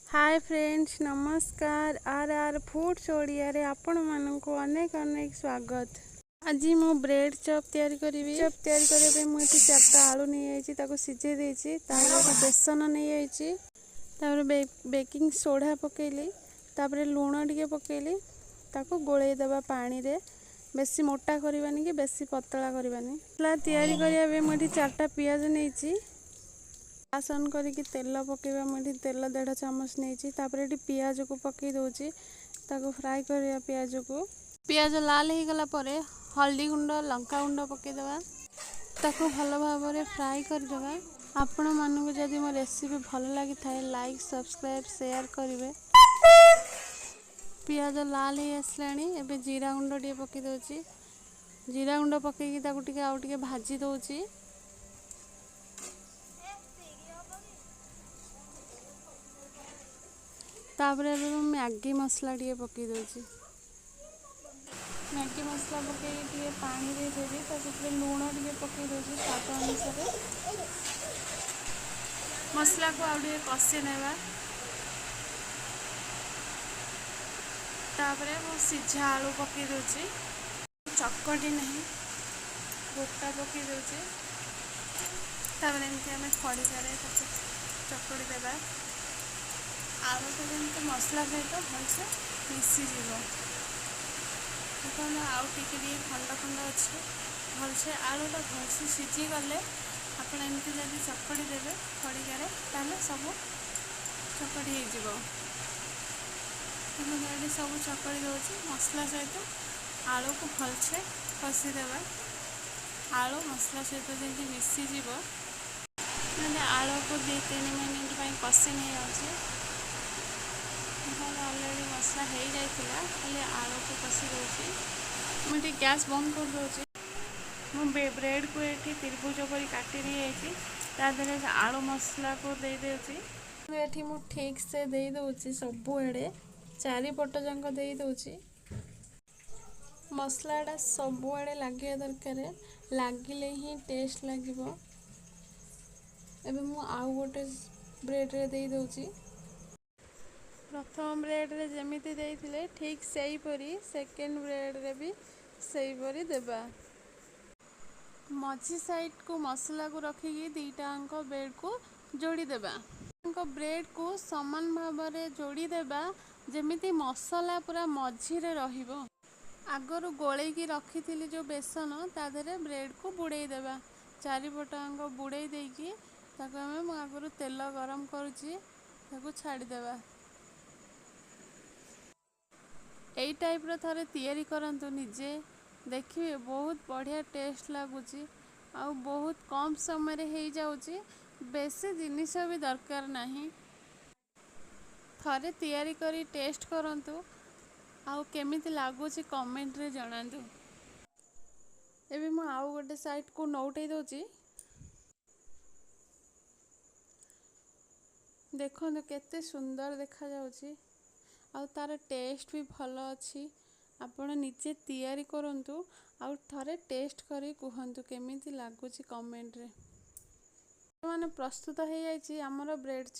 ହାଏ friends, ନମସ୍କାର। ଆର୍ ଆର୍ foods ଓଡ଼ିଆରେ ଆପଣମାନଙ୍କୁ ଅନେକ ଅନେକ ସ୍ୱାଗତ। ଆଜି ମୁଁ ବ୍ରେଡ଼୍ ଚପ୍ ତିଆରି କରିବି। ଚପ୍ ତିଆରି କରିବା ପାଇଁ ମୁଁ ଏଠି 4ଟା ଆଳୁ ନେଇଯାଇଛି, ତାକୁ ସିଝେଇ ଦେଇଛି। ତାପରେ ବେସନ ନେଇଯାଇଛି, ତାପରେ ବେକିଂ ସୋଢ଼ା ପକାଇଲି, ତାପରେ ଲୁଣ ଟିକେ ପକାଇଲି। ତାକୁ ଗୋଳେଇ ଦେବା ପାଣିରେ, ବେଶୀ ମୋଟା କରିବାନି କି ବେଶୀ ପତଳା କରିବାନି। ମସଲା ତିଆରି କରିବା ପାଇଁ ମୁଁ ଏଠି 4ଟା ପିଆଜ ନେଇଛି। ଗ୍ୟାସ୍ ଅନ୍ କରିକି ତେଲ ପକାଇବା। ମୁଁ ଏଠି ତେଲ 1.5 ଚାମଚ ନେଇଛି। ତାପରେ ଏଠି ପିଆଜକୁ ପକାଇ ଦେଉଛି, ତାକୁ ଫ୍ରାଏ କରିବା ପିଆଜକୁ। ପିଆଜ ଲାଲ ହେଇଗଲା ପରେ ହଳଦୀ ଗୁଣ୍ଡ, ଲଙ୍କା ଗୁଣ୍ଡ ପକାଇଦେବା, ତାକୁ ଭଲ ଭାବରେ ଫ୍ରାଏ କରିଦେବା। ଆପଣମାନଙ୍କୁ ଯଦି ମୋ ରେସିପି ଭଲ ଲାଗିଥାଏ, ଲାଇକ୍, ସବସ୍କ୍ରାଇବ୍, ସେୟାର କରିବେ। ପିଆଜ ଲାଲ ହେଇ ଆସିଲାଣି, ଏବେ ଜିରା ଗୁଣ୍ଡ ଟିକେ ପକାଇ ଦେଉଛି। ଜିରା ଗୁଣ୍ଡ ପକାଇକି ତାକୁ ଟିକେ ଆଉ ଟିକେ ଭାଜି ଦେଉଛି। ତାପରେ ଏବେ ମୁଁ ମ୍ୟାଗି ମସଲା ଟିକେ ପକାଇ ଦେଉଛି। ମ୍ୟାଗି ମସଲା ପକାଇକି ଟିକେ ପାଣି ଦେଇଦେବି, ତା ସେଥିରେ ଲୁଣ ଟିକେ ପକାଇ ଦେଉଛି ସ୍ୱାଦ ଅନୁସାରେ। ମସଲାକୁ ଆଉ ଟିକେ କଷି ନେବା। ତାପରେ ମୁଁ ସିଝା ଆଳୁ ପକାଇ ଦେଉଛି, ଚକଟି ନାହିଁ, ଗୋଟା ପକାଇ ଦେଉଛି। ତାପରେ ଏମିତି ଆମେ ଖଡ଼ିକାରେ ତାକୁ ଚକଟି ଦେବା, ଆଳୁଟା ଯେମିତି ମସଲା ସହିତ ଭଲସେ ମିଶିଯିବ। ଦେଖନ୍ତୁ, ଆଉ ଟିକେ ଟିକେ ଖଣ୍ଡ ଖଣ୍ଡ ଅଛି। ଭଲସେ ଆଳୁଟା ଭଲସେ ସିଝିଗଲେ ଆପଣ ଏମିତି ଯଦି ଚକଟି ଦେବେ ଖଡ଼ିକାରେ, ତାହେଲେ ସବୁ ଚକଟି ହେଇଯିବ। ଦେଖନ୍ତୁ, ଏଠି ସବୁ ଚକଟି ଦେଉଛି। ମସଲା ସହିତ ଆଳୁକୁ ଭଲସେ କଷିଦେବା, ଆଳୁ ମସଲା ସହିତ ଯେମିତି ମିଶିଯିବ। ମାନେ ଆଳୁକୁ 2-3 ମିନିଟ୍ ପାଇଁ କଷି ନେଇଯାଉଛି। ଦେଖନ୍ତୁ, ଅଲରେଡ଼ି ମସଲା ହେଇଯାଇଥିଲା, ଖାଲି ଆଳୁକୁ କଷି ଦେଉଛି। ମୁଁ ଟିକେ ଗ୍ୟାସ୍ ବନ୍ଦ କରିଦେଉଛି। ମୁଁ ବ୍ରେଡ଼କୁ ଏଠି ତ୍ରିଭୁଜ କରି କାଟି ନେଇଯାଇଛି, ତା ଦେହରେ ଆଳୁ ମସଲାକୁ ଦେଇଦେଉଛି। ଏଠି ମୁଁ ଠିକ୍ ସେ ଦେଇଦେଉଛି, ସବୁଆଡ଼େ ଚାରିପଟ ଯାକ ଦେଇଦେଉଛି। ମସଲାଟା ସବୁଆଡ଼େ ଲାଗିବା ଦରକାର, ଲାଗିଲେ ହିଁ ଟେଷ୍ଟ ଲାଗିବ। ଏବେ ମୁଁ ଆଉ ଗୋଟେ ବ୍ରେଡ଼ରେ ଦେଇଦେଉଛି। ପ୍ରଥମ ବ୍ରେଡ଼ରେ ଯେମିତି ଦେଇଥିଲେ, ଠିକ୍ ସେହିପରି ସେକେଣ୍ଡ ବ୍ରେଡ଼ରେ ବି ସେହିପରି ଦେବା। ମଝି ସାଇଡ଼କୁ ମସଲାକୁ ରଖିକି 2ଟାଙ୍କ ବ୍ରେଡ଼କୁ ଯୋଡ଼ିଦେବା। ବ୍ରେଡ଼କୁ ସମାନ ଭାବରେ ଯୋଡ଼ିଦେବା, ଯେମିତି ମସଲା ପୁରା ମଝିରେ ରହିବ। ଆଗରୁ ଗୋଳେଇକି ରଖିଥିଲି ଯେଉଁ ବେସନ, ତା ଦେହରେ ବ୍ରେଡ଼କୁ ବୁଡ଼େଇ ଦେବା। ଚାରିପଟ ବୁଡ଼େଇ ଦେଇକି ତାକୁ ଆମେ, ମୁଁ ଆଗରୁ ତେଲ ଗରମ କରୁଛି, ତାକୁ ଛାଡ଼ିଦେବା। ଏଇ ଟାଇପ୍ର ଥରେ ତିଆରି କରନ୍ତୁ ନିଜେ, ଦେଖିବେ ବହୁତ ବଢ଼ିଆ ଟେଷ୍ଟ ଲାଗୁଛି ଆଉ ବହୁତ କମ୍ ସମୟରେ ହେଇଯାଉଛି। ବେଶୀ ଜିନିଷ ବି ଦରକାର ନାହିଁ। ଥରେ ତିଆରି କରି ଟେଷ୍ଟ କରନ୍ତୁ ଆଉ କେମିତି ଲାଗୁଛି କମେଣ୍ଟରେ ଜଣାନ୍ତୁ। ଏବେ ମୁଁ ଆଉ ଗୋଟେ ସାଇଡ଼କୁ ନଉଟେଇ ଦେଉଛି। ଦେଖନ୍ତୁ, କେତେ ସୁନ୍ଦର ଦେଖାଯାଉଛି ଆଉ ତା'ର ଟେଷ୍ଟ ବି ଭଲ ଅଛି। ଆପଣ ନିଜେ ତିଆରି କରନ୍ତୁ ଆଉ ଥରେ ଟେଷ୍ଟ କରି କୁହନ୍ତୁ କେମିତି ଲାଗୁଛି କମେଣ୍ଟରେ। ମାନେ ପ୍ରସ୍ତୁତ ହେଇଯାଇଛି ଆମର ବ୍ରେଡ଼୍ ଚପ୍।